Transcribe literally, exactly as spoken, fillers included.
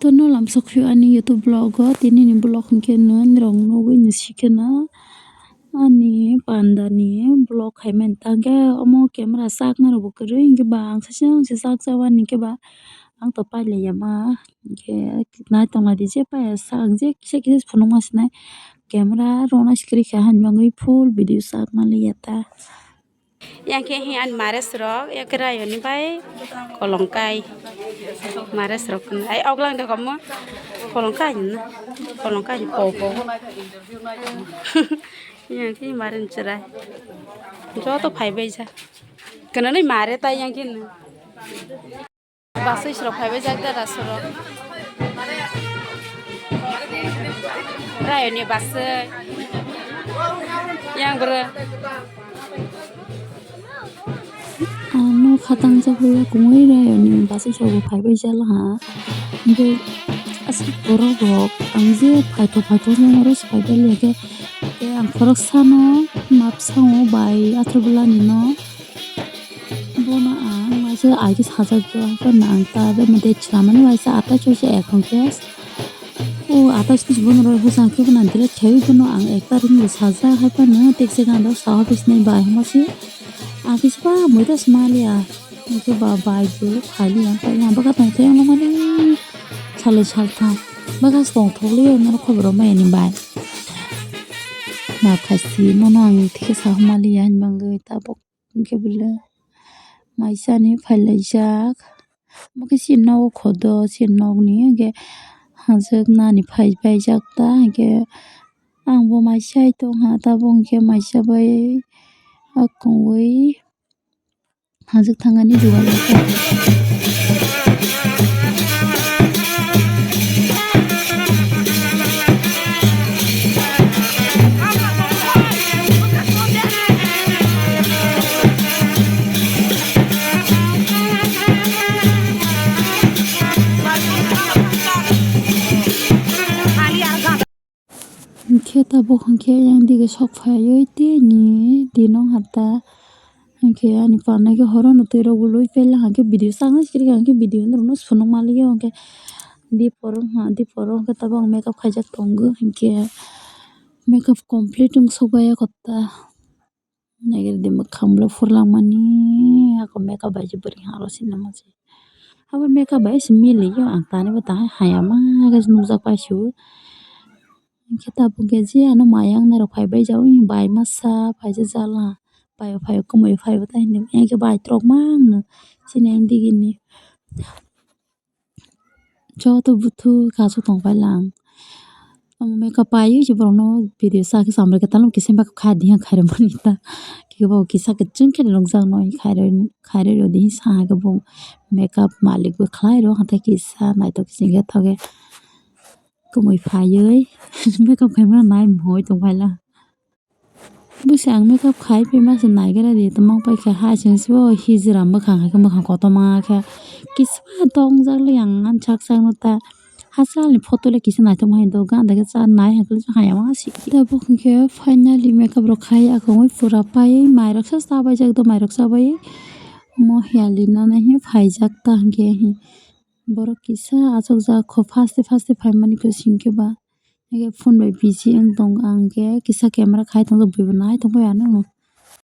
Tono lamsok phio ani YouTube vlog o, tini ni vlog hwnkhe nw norok nugwi nw sikhe na ani panda ni vlog khaimani ta hwnkhe omo camera chakna rok bo kwrwi hwnkhe ba ang saisung se chak chao ani hwnkhe ba ang to pailaiya ma hwnkhe nai tongla di je paiya sak je kisa kisa phunukma sinai camera rwna se kwrwi kha hwnwi full video chak manliya ta. Yang khe hi ani mares rok, yang khe rayoni bai kolongkai. Mares rok ai oglang de komo kolongkai na. Kolongkai po po. Yang khe maren cherai. Joto phai bai ja. Kana nai mare tai yang khe na. Baswi srok phaibai jak dara srok. Rayoni baswi. Yang bro. Ano khatang jak ya kungui rayoni baswi srok bo phaibai jala ha. Hingke aswk borok rok ang je phaithok phaithok no oro se phaibai leke. Ang khorok sano map sango bai athar bwlani no. Bono ang waisa agis hajak bo, haikhe ang ta abo mode chwlamani waisa atai choisa ek hwnkhe. O atai choisa bono rw hwsa khe bono ang delete khaiwi bono ang ek tarik ni sajak, haikhe no tekse gana saha bisni bai hwnma se. Agis ba mui ta sma liya. Hwnkhe ba bai bo khailiya, khailiya ang bwkha tongthai ang nukmani salai saltham. Bwkha se tongthokliya ang nono khobor rw maya ni bai. Na khaisi nono ang thikhe sa hwnma liya hinbangwi tabuk. Hwnkhe bwle maisani phailaijak. Omo khe chini nogo khodo, chini nokni hwnkhe hajak nani phaipaijak ta, hwnkhe ang bo maisa hai tongkha, tabuk hwnkhe maisa bai akungwi hajak thangani jugal. Hwnkhe tabuk hwnkhe yang dige sok phaiwi tini dino hata. Hwnkhe ani panda khe horono twi rok bo lui paila hwnkhe video chana sikirikha hwnkhe video norokno phunuk manliya hwnkhe dipor wngkha dipor o hwnkhe tabuk ang makeup khaijak tongo hwnkhe makeup complete wng sokbai ya kota naigari di mwkhang bwlai phurlangmani ako makeup bai se bwrwi ha aro sinamase abo makeup bai se miliyo ang tani bo tangwi hayama khe nukjak paisio. Hwnkhe tabuk khe je ano mayang nairok phaibai jao bai masa phaisa jala bai phai kumui phaibo tai hinwi hwnkhe bai torok mangno chini ang digini joto buthu kasu tongpai lang. Omo makeup paiwi se borokno video sa khe samrwkhe tamo kisa makeup kha diya khairokmani ta khe bo kisa kwchwng khe nukjakno khairok khairok rwdi sa khe bo makeup malik bo khlai rw hathai kisa naithok kisa khe thok khe. Kumui phaiwi makeup khaima nai mohoi tongphaila. Bwswk ang makeup khai phaima se naigra di tongma paikha hai seng se o hijra mwkhang hai khe mwkhang kotorma khe kisa tongjak le ang ani sak sak no ta hachal ni photo le kisa naithok ma hai do gana khe cha nai hai khe cha haya ma si. Tabuk hwnkhe finally makeup rok khai akwngwi pura paiwi mairok sa chabaijak do mairok chabai mo hiyali nana hi phaijak ta hwnkhe hi. Borok kisa achukjak kho, first day, first day phaimani kwsing khe ba. Phone bai busy wng tongo ang khe, kisa camera khai tongjak, buibo nai tongbai ano.